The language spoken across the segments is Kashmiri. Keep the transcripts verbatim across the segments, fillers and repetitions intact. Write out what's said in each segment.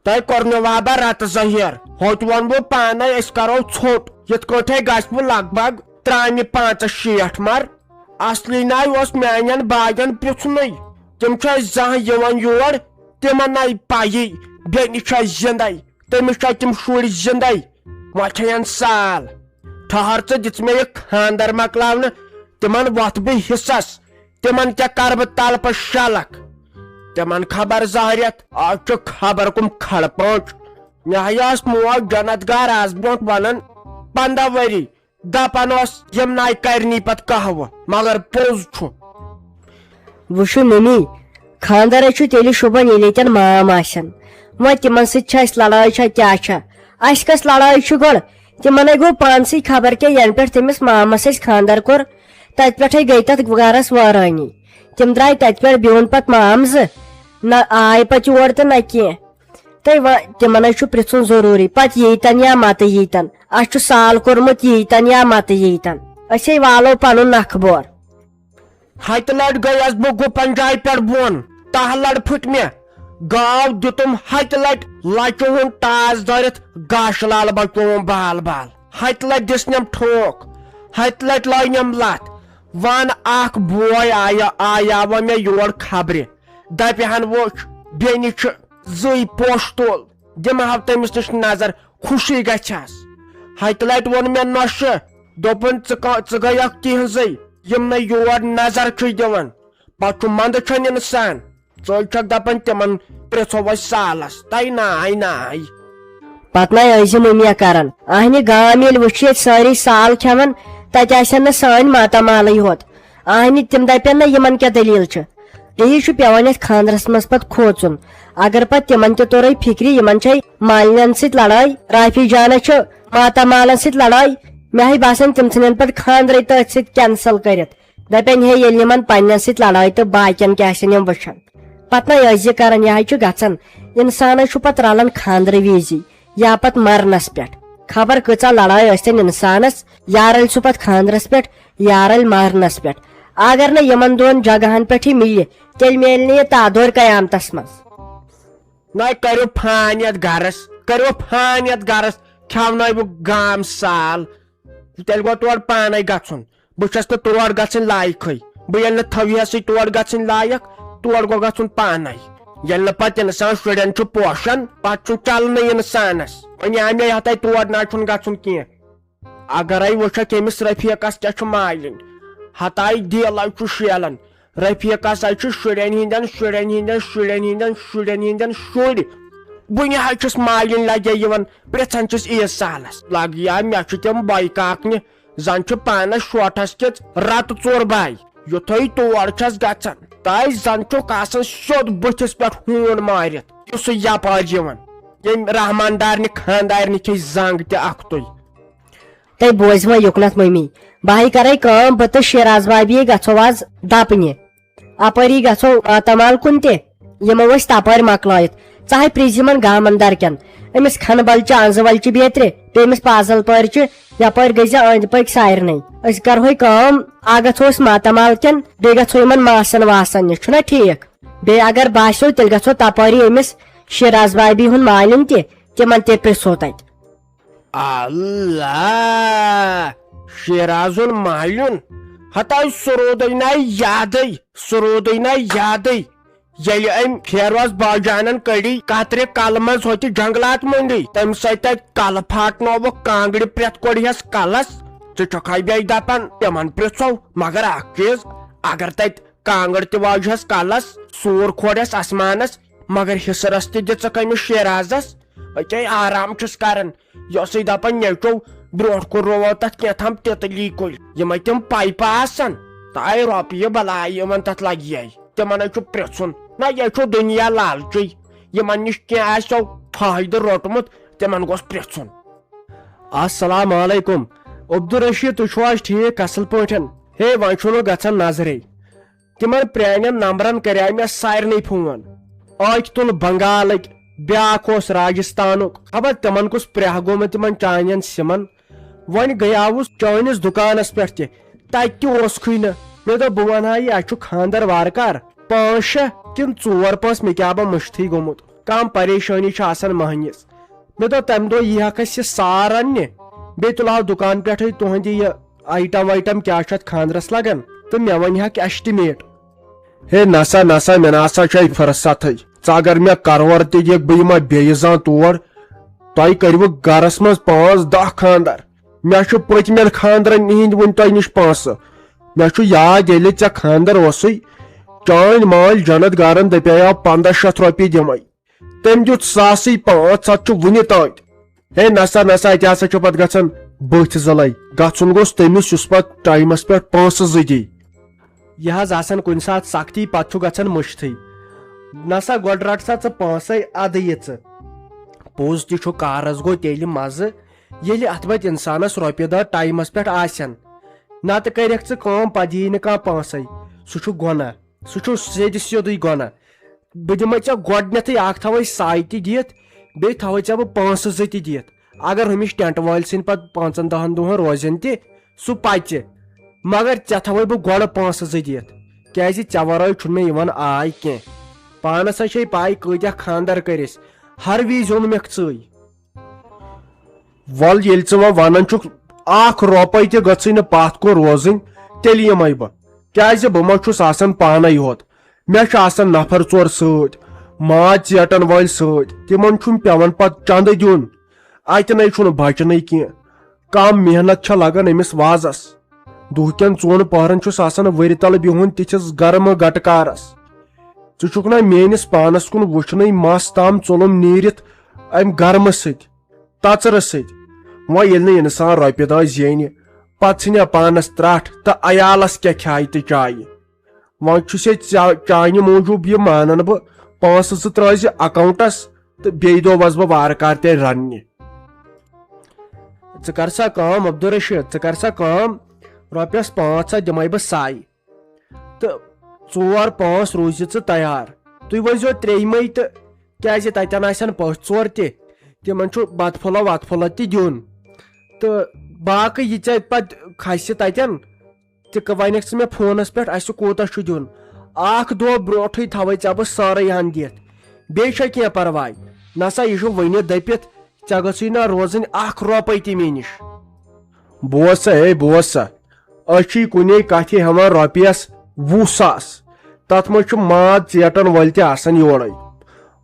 تۄہہِ کوٚرنو وابا رتہٕ ظٲہِر۔ ہوٚتہِ ووٚن بہٕ پانے أسۍ کرو ژھوٚٹ۔ یِتھ کٲٹھۍ گژھِ بہٕ لگ بگ ترامہِ پانٛژھ شیٹھ مر۔ اصلی ناے اوس میانٮ۪ن باین پرژھنُے۔ تِم چھِ اَسہِ زانٛہہ یِوان یور؟ تِمن ناے پَیی۔ بیٚنہِ چھِ اَسہِ زِندَے۔ تٔمِس چھِ تِم شُرۍ زِندَے۔ وۄنۍ چھَین سال۔ ٹھہر ژٕ، دِژ مےٚ یہِ خاندر مۄکلاونہٕ۔ تِمن وۄتھ بہٕ حصس۔ تِمن کیٛاہ کرٕ بہٕ تلپہٕ شلکھ؟ تِمن خبر ظٲہریت، آز چھُ خبر کُم کھڑ پانٛچ۔ مےٚ ہا ٲس موج جنت گار از برونٛٹھ ونان پنٛداہ ؤری۔ دپان اوس، یِم ناے کرنی پتہٕ قہوٕ، مگر پوٚز چھُ۔ وٕچھِو ممی، خاندر ہے چھُ تیٚلہِ شوٗبان، ییٚلہِ ییٚتٮ۪ن مام آسن۔ وۄنۍ تِمن سۭتۍ چھا اَسہِ لڑٲے چھا کیٛاہ چھا؟ اَسہِ کۄس لڑٲے چھِ گۄڈٕ؟ تِمن ہے گوٚو پانسٕے خبر کیٛاہ، ینہٕ پٮ۪ٹھ تٔمِس مامس اَسہِ خاندر کوٚر، تتہِ پٮ۪ٹھے گٔے تتھ گرس وٲرٲنی۔ تِم درٛاے تتہِ پٮ۪ٹھ بیوٗن پتہٕ مام زٕ، نہ آے پتہٕ یور تہٕ نہ کینٛہہ۔ تہٕ وۄنۍ تِمن ہے چھُ پرژھُن ضروٗری، پتہٕ ییٖتن یا متہٕ ییٖتن۔ اسہِ چھُ سال کوٚرمُت ییٖتن یا متہٕ ییٖتن۔ أسۍ ہے والو پنُن نکھٕ بور۔ ہتہِ لٹہِ گٔیس بہٕ گُپن جایہِ پٮ۪ٹھ بۄن، تاہ لڑ پھٕٹ مےٚ۔ گاو دیُتُم ہتہِ لٹہِ لچہِ ہُنٛد ٹاس دٲرِتھ، گاشہٕ لال بچووُم بال بال۔ ہتہِ لٹہِ دِژنم ٹھوک، ہتہِ لٹہِ لٲینم لتھ۔ ون اکھ بوے آیا، آیاوہ مےٚ یور خبرِ۔ دپہِ ہن وُچھ، بیٚنہِ چھِ زٕے پوشہٕ تُل، دِمہٕ ہاو تٔمِس نِش نظر، خوشی گژھِ ہس۔ ہتہِ لٹہِ ووٚن مےٚ نۄشہِ، دوٚپُن، "ژٕ کا-، ژٕ گٔیکھ تِہنٛزٕے، یِم نہٕ یور نظر چھُے دِوان۔" پتہٕ چھُ منٛدٕ چھۄنہِ انسان۔ ژٕ چھکھ دپان، تِمن پرژھو أسۍ سالس، تَے ناے ناے۔ پتہٕ نَے ٲسۍ زِ مٔمیا کران۔ اہنہِ گام ییٚلہِ وٕچھِ ییٚتہِ سٲری سال کھٮ۪وان، تتہِ آسن نہٕ سٲنۍ ماتامالٕے ہوت۔ اہنہِ تِم دپن نہ یِمن کیٛاہ دٔلیٖل چھِ۔ یی چھُ پٮ۪وان اَسہِ خانٛدرس منٛز پتہٕ کھوژُن۔ اگر پتہٕ تِمن تہِ توٚرُے فِکرِ، یِمن چھے مالنٮ۪ن سۭتۍ لڑٲے، رافی جانس چھِ ماتامالن سۭتۍ لڑٲے، مےٚ ہے باسان تِم ژھٕنن پتہٕ خانٛدرے تٔتھۍ سۭتۍ cancel کٔرِتھ۔ دپن ہے ییٚلہِ یِمن پننٮ۪ن سۭتۍ لڑٲے تہٕ باقین کیٛاہ آسن یِم وٕچھان۔ پتہٕ نَے ٲسۍ زِ کران، یہِ ہے چھُ گژھان۔ انسانس چھُ پتہٕ رلان خانٛدرٕ وِزی یا پتہٕ مرنس پٮ۪ٹھ۔ خبر کۭژاہ لڑٲے ٲسۍتن انسانس، یا رلہِ سُہ پتہٕ خانٛدرس پٮ۪ٹھ یا رلہِ مرنس پٮ۪ٹھ۔ اگر نہٕ یِمن دۄن جگہن پٮ۪ٹھٕے مِلہِ، تیٚلہِ میلہِ نہٕ یہِ تادورِ قیامتس منٛز۔ نَے کٔرِو فان یتھ گرس، کٔرِو فان یتھ گرس، کھٮ۪ونٲوِو گام سال۔ تیٚلہِ گوٚو تورٕ پانے گژھُن۔ بہٕ چھَس نہٕ تور گژھٕنۍ لایقٕے۔ بہٕ ییٚلہِ نہٕ تھوہسٕے تور گژھٕنۍ لایق، تور گوٚو گژھُن پانے۔ ییٚلہِ نہٕ پتہٕ انسان شُرٮ۪ن چھُ پوشان، پتہٕ چھُ چلنٕے انسانس۔ وۄنۍ یہِ اَمے ہتَے تور نہ چھُنہٕ گژھُن کینٛہہ۔ اگرے وٕچھکھ، أمِس رفیقس کیٛاہ چھُ مالِنۍ، ہتاے دیلے چھُ شیلان۔ رفیقس ہے چھِ شُرٮ۪ن ہٕنٛدٮ۪ن، شُرٮ۪ن ہٕنٛدٮ۪ن، شُرٮ۪ن ہٕنٛدٮ۪ن، شُرٮ۪ن ہٕنٛدٮ۪ن شُرۍ۔ وُنہِ حظ چھُس مالِنۍ لگے یِوان، پرٛژھان چھِس عیٖد سالس۔ لگیا مےٚ چھِ تِم بایہِ کاکنہِ، زن چھُ پانس شوٹھس کِژ رتہٕ ژور باے۔ یُتھُے تور چھَس گژھان، تہٕ زن چھُکھ آسان سیوٚد بٕتھِس پٮ۪ٹھ ہوٗن مٲرِتھ۔ یُس سُہ یپٲرۍ یِوان، ییٚمۍ رحمان دارنہِ خاندارنہِ کھے زنگ تہِ اکھتُے۔ تہٕ بوزِ وۄنۍ یُکنتھ مٔمی، بہٕ ہاے کرے کٲم، بہٕ تہٕ شیراز بابی گژھو آز دپنہِ۔ اپٲری گژھو ماتامال کُن تہِ، یِمو أسۍ تپٲرۍ مۄکلٲیِتھ۔ ژٕ ہاے پرٛژھ یِمن گامن درکٮ۪ن، أمِس کھنہٕ بلچہِ، انزٕ ولچہِ بیترِ، بیٚیہِ أمِس پازل پٲرچہِ، یپٲرۍ گٔژھۍ زِ أنٛدۍ پٔکۍ سارنٕے۔ أسۍ کرہوے کٲم، اکھ گژھو أسۍ ماتامال کٮ۪ن، بیٚیہِ گژھو یِمن ماسن واسن نِش، چھُنہ ٹھیٖک؟ بیٚیہِ اگر باسیو، تیٚلہِ گژھو تپٲری أمِس شیراز بابی ہُنٛد مالِن تہِ، تِمن تہِ پرٛژھو تتہِ۔ اللہ! شیرازُن مالیُن! ہتاے سُہ روٗدُے نہ یادٕے، سُہ روٗدُے نہ یادٕے۔ ییٚلہِ أمۍ فیروز باجانن کٔڑی کترِ کلہٕ منٛز ہوٚتہِ جنگلات مٔنٛڈی، تَمہِ سۭتۍ تتہِ کلہٕ پھاٹنووُکھ کانٛگرِ پرٛٮ۪تھ کورِ ہٮ۪س کلس۔ ژٕ چھُکھے بیٚیہِ دپان تِمن پرٛژھو، مگر اکھ چیٖز، اگر تتہِ کانٛگٕر تہِ واجہس کلس، سوٗر کھولس آسمانس، مگر حصہٕ رس تہِ دِژکھ أمِس شیرازس۔ أتے آرام چھُس کران، یہِ اوسُے دپان نیچو، برونٛٹھ کُن روو تتھ کینٛہہ تام تِتلی کُلۍ، یِمے تِم پایپہٕ آسان، تہٕ آیہِ رۄپیہِ بلاے یِمن تتھ لگہِ۔ تِمن ہے چھُ پرژھُن، نہ یہِ چھُ دُنیا لالچُے، یِمن نِش کینٛہہ آسیو فٲیدٕ روٚٹمُت، تِمن گوٚژھ پرژھُن۔ السلام علیکم۔ عبدالرشید، تُہۍ چھِو حظ ٹھیٖک، اصل پٲٹھۍ؟ ہے، وۄنۍ چھُنہٕ گژھان نظرے۔ تِمن پرٛانٮ۪ن نمبرن کریٛاے مےٚ سارنٕے فون۔ أکۍ تُل بنگالٕکۍ، بیٛاکھ اوس راجستھانُک۔ خبر تِمن کُس پرٛاہ گوٚمُت تِمن چانٮ۪ن سِمن۔ وۄنۍ گٔیاوُس چٲنِس دُکانس پٮ۪ٹھ تہِ، تتہِ تہِ اوسکھٕے نہٕ۔ مےٚ دوٚپ، بہٕ ونہٕ ہا یہِ، اسہِ چھُ خانٛدر وارٕ کار، پانٛژھ شےٚ کِنہٕ ژور پانٛژھ، مےٚ کیٛاہ بہٕ مٔشتھٕے گوٚمُت۔ کانٛہہ پریشٲنی چھِ آسان مٔہنِس۔ مےٚ دوٚپ، تَمہِ دۄہ یی ہاکھ اَسہِ یہِ سار اَننہِ، بیٚیہِ تُلہٕ ہاو دُکان پٮ۪ٹھٕے تُہُنٛدِ یہِ آیٹم وایٹم کیٛاہ چھُ اَتھ خانٛدرَس لَگان، تہٕ مےٚ وَنہِ ہاکھ estimate۔ ہے نسا نسا، مےٚ نسا چھے فرصتھٕے۔ ژٕ اگر مےٚ کرور تہِ دِکھ، بہٕ یِمہ بیٚیہِ زانٛہہ تور۔ تۄہہِ کٔرِوٕ گرس منٛز پانٛژھ دہ خانٛدر۔ مےٚ چھُ پٔتمٮ۪ن خانٛدرن ہِنٛدۍ وُنہِ تۄہہِ نِش پونٛسہٕ۔ مےٚ چھُ یاد، ییٚلہِ ژےٚ خانٛدر اوسُے، چٲنۍ مٲلۍ جنت گارن دپیاو، پنٛداہ شیٚتھ رۄپیہِ دِمے۔ تٔمۍ دیُت ساسٕے پانٛژھ ہتھ، چھُ وُنہِ تام۔ ہے نسا نسا، اتہِ ہسا چھُ پتہٕ گژھان بٔتھۍ زلے۔ گژھُن گوٚژھ تٔمِس، یُس پتہٕ ٹایمس پٮ۪ٹھ پونٛسہٕ زٕ دی۔ یہِ حظ آسان کُنہِ ساتہٕ سختی، پتہٕ چھُ گژھان مٔشتھٕے۔ نسا گۄڈٕ رٹ سا ژٕ پونٛسے، ادٕ یہِ ژٕ۔ پوٚز تہِ چھُ، کارس گوٚو تیٚلہِ مزٕ، ییٚلہِ اتھ پتہٕ انسانس رۄپیہِ دہ ٹایمس پٮ۪ٹھ آسن۔ نتہٕ کرکھ ژٕ کٲم، پتہٕ ییہِ نہٕ کانٛہہ پونٛسے۔ سُہ چھُ گۄناہ، سُہ چھُ سیٚدِ سیوٚدُے گۄناہ۔ بہٕ دِمے ژےٚ گۄڈٕنیتھٕے اکھ تھاوے ساے تہِ دِتھ، بیٚیہِ تھاوے ژےٚ بہٕ پونٛسہٕ زٕ تہِ دِتھ۔ اگر ہُمِس ٹینٹ وٲلۍ سٕنٛدۍ پتہٕ پانٛژن دہن دۄہن روزن تہِ، سُہ پژِ، مگر ژےٚ تھاوے بہٕ گۄڈٕ پونٛسہٕ زٕ دِتھ، کیازِ ژےٚ ورٲے چھُنہٕ مےٚ یِوان آے کینٛہہ۔ پانس ہا چھے پاے کۭتیاہ خانٛدر کٔرِس، ہر وِزِ اوٚن مےٚ ژٕے۔ ول، ییٚلہِ ژٕ وۄنۍ ونان چھُکھ، اکھ رۄپے تہِ گٔژھٕے نہٕ پتھ کُن روزٕنۍ، تیٚلہِ یِمے بہٕ۔ کیازِ بہٕ ما چھُس آسان پانے یوت؟ مےٚ چھُ آسان نفر ژور سۭتۍ، ماز ژیٹن وٲلۍ سۭتۍ، تِمن چھُم پٮ۪وان پتہٕ چندٕ دیُن۔ اتہِ نے چھُنہٕ بچنٕے کینٛہہ۔ کم محنت چھےٚ لگان أمِس وازس۔ دُہکٮ۪ن ژۄن پہرن چھُس آسان ؤرِ تل بِہُن تِتھِس گرمہٕ گٹہٕ کارس۔ ژٕ چھُکھ نا میٲنِس پانس کُن وٕچھنٕے، مس تام ژوٚلُم نیٖرِتھ امہِ گرمہٕ سۭتۍ، تژرٕ سۭتۍ۔ وۄنۍ ییٚلہِ نہٕ انسان رۄپیہِ دہ زینہِ، پتہٕ ژھٕنیا پانس ترٹھ تہٕ عیالس کیٛاہ کھیایہِ تہٕ چایہِ؟ وۄنۍ چھُسے ژےٚ، چانہِ موٗجوٗب یہِ مانان بہٕ، پونٛسہٕ زٕ ترٲوزِ اکاونٹس تہٕ بیٚیہِ دۄہ وسہٕ بہٕ وارٕ کارٕ تیٚلہِ رننہِ۔ ژٕ کر سا کٲم عبدالرشید، ژٕ کر سا کٲم، رۄپیس پانٛژھ ہتھ دِمے بہٕ ساے۔ تہٕ ژور پانٛژھ روٗزِ ژٕ تیار۔ تُہۍ وٲتۍزیو ترٛیٚیِمے تہٕ، کیازِ تتٮ۪ن آسن پٔژھۍ ژور تہِ، تِمن چھُ بتہٕ پھوٚلہ وتہٕ پھوٚلہ تہِ دیُن۔ تہٕ باقٕے یہِ ژےٚ پتہٕ کھسہِ تتٮ۪ن، تہِ ک-، ونکھ ژٕ مےٚ فونس پٮ۪ٹھ اسہِ کوٗتاہ چھُ دیُن۔ اکھ دۄہ برونٹھٕے تھاوے ژےٚ بہٕ سٲرٕے ہن دِتھ۔ بیٚیہِ چھا کینٛہہ پرواے؟ نسا، یہِ چھُ ؤنِتھ دٔپِتھ، ژےٚ گٔژھٕے نہ روزٕنۍ اکھ رۄپے تہِ مےٚ نِش۔ بوز سا، ہے بوز سا، أسۍ چھِ کُنے کتھِ ہٮ۪وان رۄپیس وُہ ساس، تتھ منٛز چھُ ماز ژیٹن وٲلۍ تہِ آسان یورے۔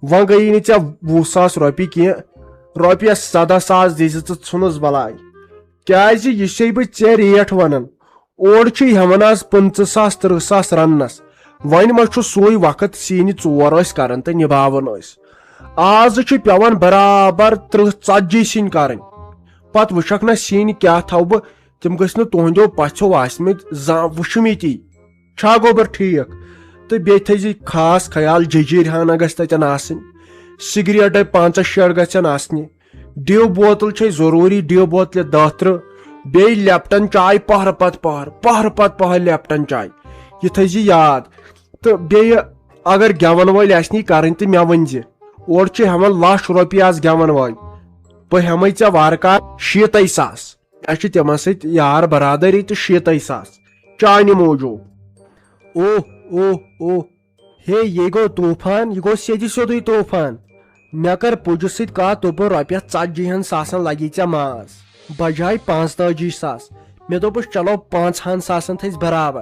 وۄنۍ گٔیی نہٕ ژےٚ وُہ ساس رۄپیہِ کینٛہہ، رۄپیس سدہ ساس دِزِ ژٕ ژھُنُس بلاے۔ کیازِ یہِ چھسے بہٕ ژےٚ ریٹ ونان، اورٕ چھِ ہٮ۪وان آز پٕنٛژٕہ ساس، تٕرٛہ ساس رننس۔ وۄنۍ ما چھُ سُے وقت، سِنۍ ژور ٲسۍ کران تہٕ نباوان ٲسۍ۔ آز چھِ پٮ۪وان برابر تٕرٛہ ژتجی سِنۍ کرٕنۍ۔ پتہٕ وٕچھکھ نہ سِنۍ کیٛاہ تھاوٕ بہٕ، تِم گٔژھۍ نہٕ تُہنٛدیو پژھیو آسمٕتۍ زانٛہہ وٕچھمٕتی۔ چھا گوٚبر ٹھیٖک؟ تہٕ بیٚیہِ تھٲیزِ خاص خیال، ججیٖرۍ ہنا گژھِ تتٮ۪ن آسٕنۍ، سگریٹے پنٛژاہ شیٹھ گژھن آسنہِ۔ ڈیو بوتل چھے ضروٗری، ڈیو بوتلہِ دہ ترٕہ، بیٚیہِ لیپٹن چاے پہرٕ پتہٕ پہر، پہرٕ پتہٕ پہر لیپٹن چاے۔ یہِ تھٲیزِ یاد۔ تہٕ بیٚیہِ اگر گٮ۪ون وٲلۍ آسنی کرٕنۍ تہٕ مےٚ ؤنزِ، اورٕ چھِ ہٮ۪وان لچھ رۄپیہِ آز گٮ۪ون وٲلۍ۔ بہٕ ہٮ۪مے ژےٚ وارٕ کار شیٖتے ساس۔ مےٚ چھِ تِمن سۭتۍ یار برادری تہٕ شیٖتے ساس چانہِ موٗجوٗب۔ اوہ، اوہ، اوہ۔ ہے، یہِ گوٚو طوفان، یہِ گوٚو سیٚدِ سیوٚدُے طوفان۔ مےٚ کٔر پُجہِ سۭتۍ کتھ، دوٚپُن، رۄپیس ژتجی ہن ساسن لگی ژےٚ ماز، بجایہِ پانٛژتٲجی ساس۔ مےٚ دوٚپُس، چلو، پانٛژہن ساسن تھٲیزِ برابر۔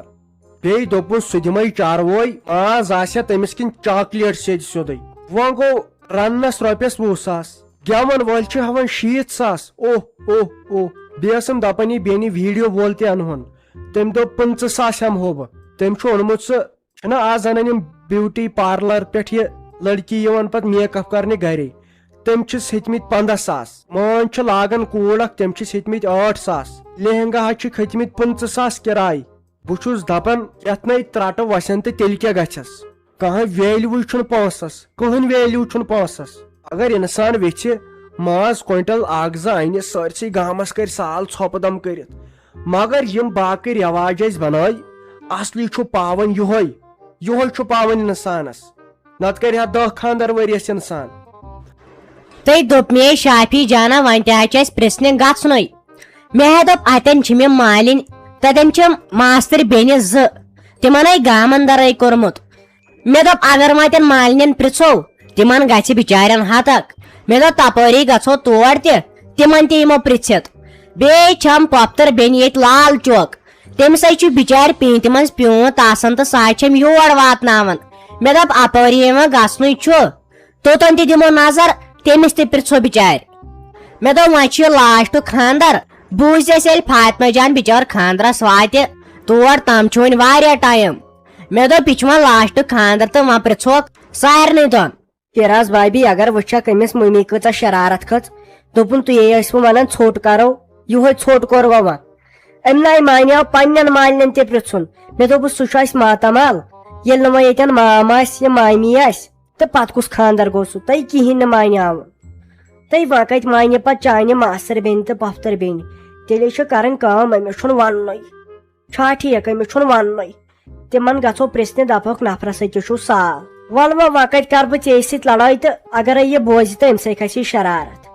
بیٚیہِ دوٚپُن، سُہ دِمے چاروٲے، ماز آسہِ ہا تٔمِس کِنۍ چاکلیٹ سیٚدِ سیوٚدُے۔ وۄنۍ گوٚو رننس رۄپیس وُہ ساس، گٮ۪ون وٲلۍ چھِ ہٮ۪وان شیٖتھ ساس۔ اوہ، اوہ، اوہ۔ بیٚیہِ ٲسٕم دپان، یہِ بیٚنہِ ویٖڈیو وول تہِ انہون۔ تٔمۍ دوٚپ، پٕنٛژٕہ ساس ہٮ۪مہو بہٕ۔ تٔمۍ چھُ اوٚنمُت سُہ چھِنہ آز انان یِم بیوٹی پارلر پٮ۪ٹھ یہِ لڑکی یِوان پتہٕ میک اپ کرنہِ گرے، تٔمۍ چھِس ہیٚتمٕتۍ پنٛداہ ساس۔ مٲنۍ چھِ لاگان کوٗر اکھ، تٔمۍ چھِس ہیٚتمٕتۍ ٲٹھ ساس۔ لہنگاہس چھِ کھٔتمٕتۍ پٕنٛژٕہ ساس کِراے۔ بہٕ چھُس دپان، یتھ نے ترٛٹہٕ وسن تہٕ تیٚلہِ کیٛاہ گژھٮ۪س؟ کانٛہہ ویلیوٕے چھُنہٕ پونٛسس، کٕہٕنۍ ویلیو چھُنہٕ پونٛسس۔ اگر انسان ویژھِ ماز کوینٹل اکھ زٕ انہِ، سٲرسٕے گامس کرِ سال ژھۄپہٕ دم کٔرِتھ، مگر یِم باقٕے رٮ۪واج اَسہِ بنٲے، اصلی چھُ پاوان یِہوٚے، یِہوٚے چھُ پاوان انسانس، نتہٕ کرِ ہا دہ خانٛدر ؤرِیس انسان۔ تٔمۍ دوٚپ مے، شافی جانا، وۄنۍ تہِ حظ چھُ اَسہِ پرٛژھنہِ گژھنُے۔ مےٚ ہا دوٚپ، اَتٮ۪ن چھِ مےٚ مالِنۍ، تَتٮ۪ن چھِ ماستٕر بیٚنہِ زٕ، تِمن ہے گامن درٕے کوٚرمُت۔ مےٚ دوٚپ، اگر وۄنۍ تَن مالِنٮ۪ن پرٛژھو، تِمن گژھِ بِچارٮ۪ن ہتک۔ مےٚ دوٚپ، تپٲری گژھو تور تہِ، تِمن تہِ یِمو پرژھِتھ۔ بیٚیہِ چھم پۄپھتٕر بیٚنہِ ییٚتہِ لال چوک، تٔمِس ہے چھُ بِچارِ پیٖنتہِ منٛز پیوٗنت آسان تہٕ سۄ ہے چھم یور واتناوان۔ مےٚ دوٚپ، اپٲری یِوان گژھنُے چھُ، توٚتن تہِ دِمو نظر، تٔمِس تہِ پرژھو بِچارِ۔ مےٚ دوٚپ، وۄنۍ چھُ یہِ لاسٹُک خانٛدر، بوٗزٮ۪س ییٚلہِ فاطمہ جان بِچٲر خانٛدرس واتہِ تور، تام چھُ وۄنۍ واریاہ ٹایم۔ مےٚ دوٚپ، یہِ چھُ وۄنۍ لاسٹُک خانٛدر تہٕ وۄنۍ پرژھوکھ سارنٕے دۄن۔ فراز بھابھی، اگر وٕچھکھ أمِس مٔمی کۭژاہ شرارت کھٔژ، دوٚپُن، تُہۍ ٲسوٕ ونان ژھوٚٹ کرو، یِہوٚے ژھوٚٹ کوٚر وۄنۍ۔ أمۍ ناے مانیو پننٮ۪ن مالنٮ۪ن تہِ پرژھُن۔ مےٚ دوٚپُس، سُہ چھُ اَسہِ ماتامال، ییٚلہِ نہٕ وۄنۍ ییٚتٮ۪ن مام آسہِ یا مامی آسہِ، تہٕ پتہٕ کُس خانٛدر گوٚو سُہ؟ تۄہہِ کِہیٖنۍ نہٕ مانیاوُن۔ تۄہہِ وۄنۍ کتہِ مانہِ پتہٕ چانہِ ماستٕر بیٚنہِ تہٕ پۄپھتٕر بیٚنہِ؟ تیٚلے چھِ کرٕنۍ کٲم، أمِس چھُنہٕ وننُے۔ چھا ٹھیٖک، أمِس چھُنہٕ وننُے۔ تِمن گژھو پرژھنہِ، دپہوکھ، نفرس سۭتۍ تہِ چھُو سال۔ ولہٕ وۄنۍ، وۄنۍ کتہِ کرٕ بہٕ ژےٚ سۭتۍ لڑٲے تہٕ اگرے یہِ بوزِ تہٕ أمۍ سٕے کھسہِ شرارت۔